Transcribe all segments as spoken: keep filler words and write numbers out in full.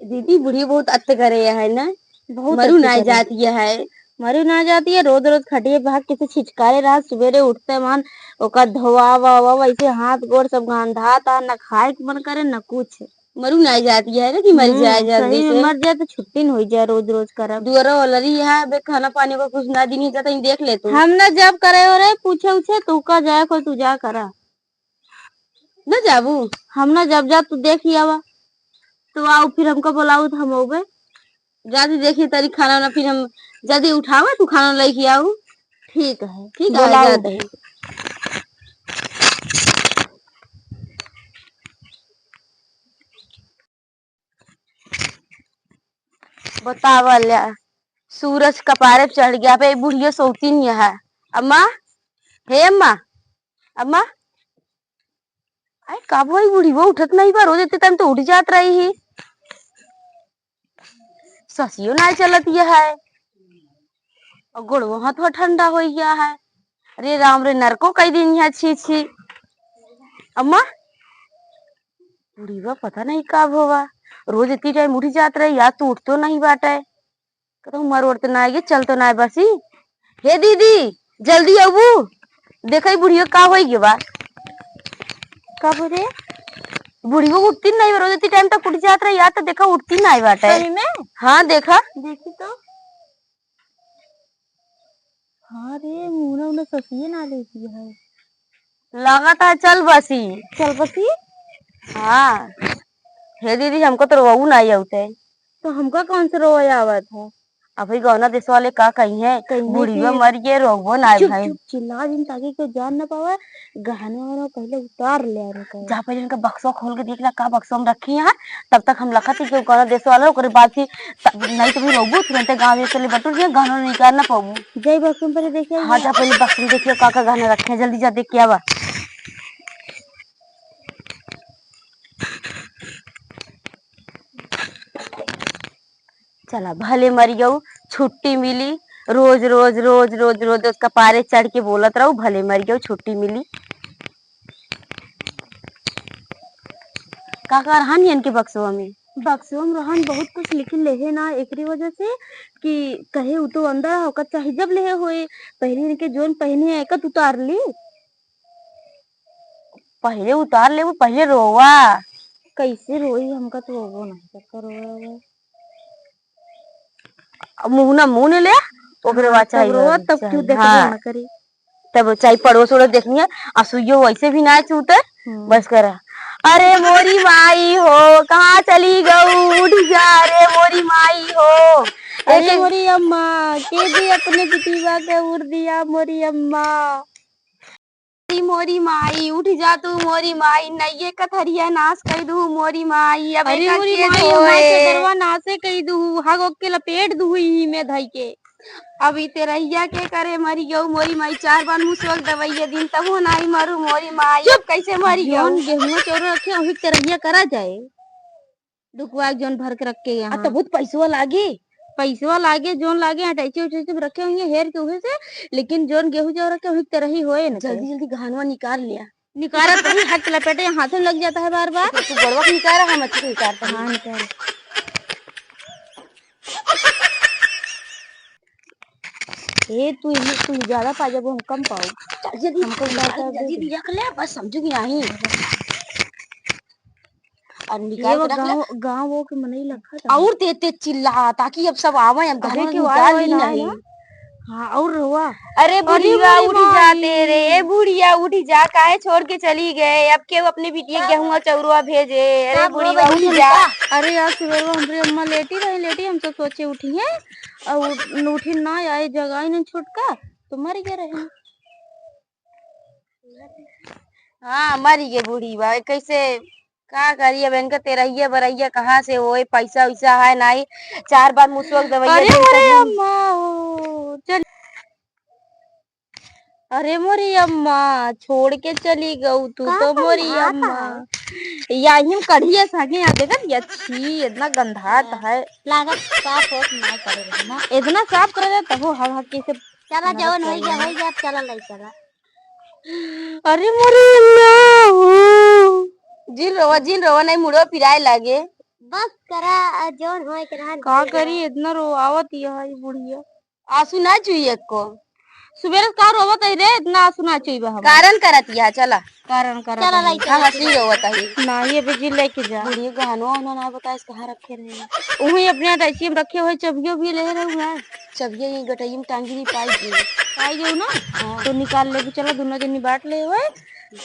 दीदी, बुढ़िया बहुत अत्त करे है ना, बहुत मरू अत्त नाई करे। जाती है। मरू ना जाती है, रोज रोज खटिए भाग के से छिचकारे रहा, सुबेरे उठते मान ओका धोवा वा, वा, वैसे हाथ गोड़ सब गंधाता, ना खाए के मन करे, ना कुछ। मरू नाई जाती है ना कि मर हम्म, जाए जल्दी सही में से। मर जाए तो छुट्टी न होई जाए, रोज रोज करब। दुआरा वाला रही है, बे खाना पानी को कुछ ना दिन ही जाता ही देख ले तू। हम ना जब करे हो रे, पूछे उछे, तू का जाए को, तू जा करा। ना जाबू? हम ना जब जा, तू देख ही आवा। तो आओ, फिर हमका बोलाऊ तो हम आउबे। जा तू देखी तारी खाना वाना, फिर हम जल्दी उठावा, तू खाना लेके आऊ। ठीक है, ठीक है, बोलाऊ। जाते हैं। बतावा ल्या, सूरज कपारे पे चढ़ गया, पे बुढ़िया सोती नहीं है। अम्मा, हे अम्मा, अम्मा, अरे का भई बुढ़िया उठत नहीं बा, रोज इतने टाइम तो उठ जात रही ही। ससियो ना चलत ये है, और गोड़वा हाथ ठंडा हो गया है। अरे राम रे, नरको कई दिन है, छी छी। अम्मा, बुढ़िया पता नहीं का भवा, रोज इतनी टाइम उठ जात रही, आज तो उठतो नहीं बाटे। कहता हूँ, मर ओर तो ना आइए, चल तो ना आए बसी। हे दीदी, जल्दी अबू, देखा ई बुढ़िया का होई गए बा। का बोले? बुढ़िया उठती नहीं, रोज इतनी टाइम तक उठ जात रही, आज तो देखा उठती नहीं बाटे। सही में? हाँ, देखा। देखी तो। हाँ रे, मुहना उन्हें ससिए ना लेती है। लागत है चल बसी। चल बसी? हाँ। हे दीदी, हमको तो रोवू ना आवते। तो हमका कौन से रोवा आवत है? अबही गौना देश वाले का कही है, कही है बुढ़िया कि मर गए, रोवो ना चुप, भाई। चुप, चिल्ला जिन, ताकि कोई जान ना पावे। गहना वहना पहले उतार ले आने का। जा पहले इनका बक्सवा खोल के देख ला, का बक्सवा में रखी है। तब तक हम लखत ही कि गौना देश वाला, ओकरे बाद फिर त-, नहीं तो फिर रोबू, तुरंते गाँव देश वाले बटुर गए, गहना निकाल ना पाबू। जाई बक्सवा में पहले देखे हाँ, आइए। जा पहले बक्सवा में देखियो का का गहना रखे हैं, जल्दी जा देख के आवा। चला, भले मरियऊ छुट्टी मिली, रोज, रोज, रोज, रोज, रोज, रोज कपारे चढ़ के बोलत रहू, भले मरियऊ छुट्टी मिली। का, का रहन इनके बक्सवा में? बक्सवा में रहन बहुत कुछ, लेकिन लेहे ना एकरी वजह से कि कहे उ तो अंदर है, ओकर चाहे जब लेहे होए, पहले इनके जोन पहने है, एकत उतार ली। पहिले उतार लेबू, पहिले रोवा। कैसे रोई, हमका तो रोवो नहीं करता, रोवा, रोवा। अब मुँह ना मुँह ले, ओकरे हाँ, बाद चाहे तब रोवा, रोवा, तब चाहे, क्यों देखबो हाँ। ना करी। तब चाहे पड़ोस उड़ोस देखनी है, आ सुइयो वैसे भी ना चूते, हम्म। बस करा। अरे मोरी माई हो, कहाँ चली गऊ, उठ जा रे मोरी माई हो। अरे एक मोरी अम्मा, के दी अपने पिटीवा के उड़ दिया मोरी अम्मा। मोरी माई, उठ जा तू मोरी माई, नइये कथरिया नास कई दू मोरी माई, अब अरे एका मोरी के माई, हमार होए? चदरवा नासे कई दू, हग ओके लपेट दू ही में धई के। अब ई तेरहिया के करे मरी गऊ मोरी माई, चार बार मुसवक दवैया दिन तबो नाई मरू मोरी माई, चुप! अब कैसे मरी गऊ? जौन गेहुआ चौरा रखे, वही तेरहिया करा जाए। डुकवा के जौन भर के रख के आ, यहाँ। तो बहुत पैसवा लागे। पैसवा लागे, जौन लागे, अटैची उटैची रखे होंगे हेर के उहे से, लेकिन जौन गेहूं जौन रखे, वही तरह ही होए न जल्दी, करे। जल्दी गहनवा निकाल लिया। निकालत नहीं, हाथ लपेटे, हाथ में लग जाता है बार बार। तो तू गड़वा के निकाल रहा, हम अच्छे से निकालते हैं। हाँ, निकाल। ए, तू इन्हें, तू ज्यादा पा जाबो, हम कम पाऊ। जल्दी, हमको जल्दी, ज्यादा जल्दी दे दे। रख ले, बस समझू कि नहीं। और ये निकाल वो के रख ले। गाँव, गाँव वो के मनई लखा था। और तेज तेज चिल्ला, ताकि अब सब आवे, अब अरे गाना के वाह, निकाल वाह, ही ना नहीं। आया। हाँ, और रोवा। अरे अरे बुढ़िया मोरी उठ जा माई। तेरे, ए बुढ़िया उठ जा, काहे छोड़ के चली गए? अब केहू अपने बिटिया हाँ। गेहुआ चौरुआ भेजे। अरे सब बुढ़िया रोवे उठ जा। अरे यार, सुबह हमरे अम्मा लेटी रही, लेटी, हम सब सोचे उठी हैं, और उठ-, उठी ना आए, जगाई नहीं छोटका, तो मर गए रहे। हाँ, मरी गए बूढ़ी बा। कैसे, का करी अब, इनका तेरहिया बरहिया कहाँ से होए, पैसा वैसा है नाई। चार बार मुसुआ के दवाइया अरे दी मोरे तभी। अम्मा, चल। अरे मोरी अम्मा, छोड़ के चली गऊ तू का तो मोरी करिया अम्मा। था? या हिम कढ़िया सागे यहाँ देखत या छी, इतना गंधात है। लागत साफ होत ना करे रहे ना। इतना साफ करे रहे तबो हग हग के से चला, जवन होई गया, होई गया, अब चला, लाई चला। अरे मोरे अम्मा हो। जिन रोवा, जिन रोवा, नहीं मुड़ो पिराए लागे। बस करा, आ, जौन होए के रहन का होए। करी, इतना रोआवत यह ई बुढ़िया। आंसू ना चुई एको। सुबेरे से का रोवत है रे, इतना आंसू ना चुई बा हमार। कारण करत यह, चला। कारण करत चला है। लाई हम चला। असली रोवत है। ना, ये भी जी लेके जा। बुढ़िया गहनो वहनो ना बताइस, कहाँ रखे रहे। उही अपने अटैची में रखे हुए, चबियो भी ले रहे हुए। चबिया ये गटई में टांगी रही, पाई गई। पाई गई ना? हाँ। तो निकाल ले भी, चला, दोनों जनी बांट ले हुए।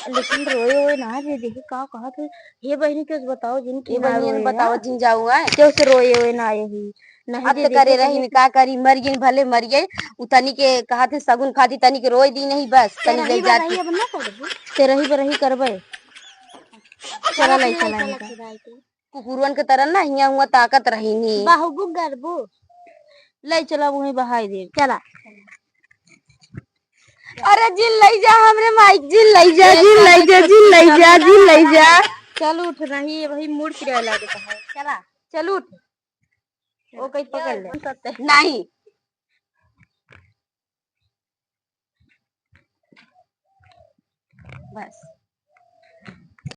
लेकिन रोए हुए ना जे, देखी का कहत है। हे बहिनी, के बताओ जिन की ये ना बहिनी, रोए बताओ है। जिन जाऊ है। के उसे रोए हुए ना आए ही। नहीं अब जे तो करे देखी रही, तनी का करी, मर गई भले मर गई। उ तनी के कहा थे सगुन खाती, तनी के रोए दी नहीं बस, तनी तेरही ले जाती। बरही अब ना करबू। तेरही बरही करबे। चला चला लाई, चला चला इनका। चला। कुकुरवन के तरह ना हियां हुआ ताकत रही नी। बाहुबू गरबू। ले चला वहीं बहाई दे। चला। अरे जिन लई जा हमरे माइक, जिन लई जा, ए, जिन लई जा, चला, जिन लई जा, चला, जिन लई जा। चल उठ, नहीं ये वही मूड किराया लागत है। चला। चल उठ। ओ कहीं पकड़ ले। नहीं। बस।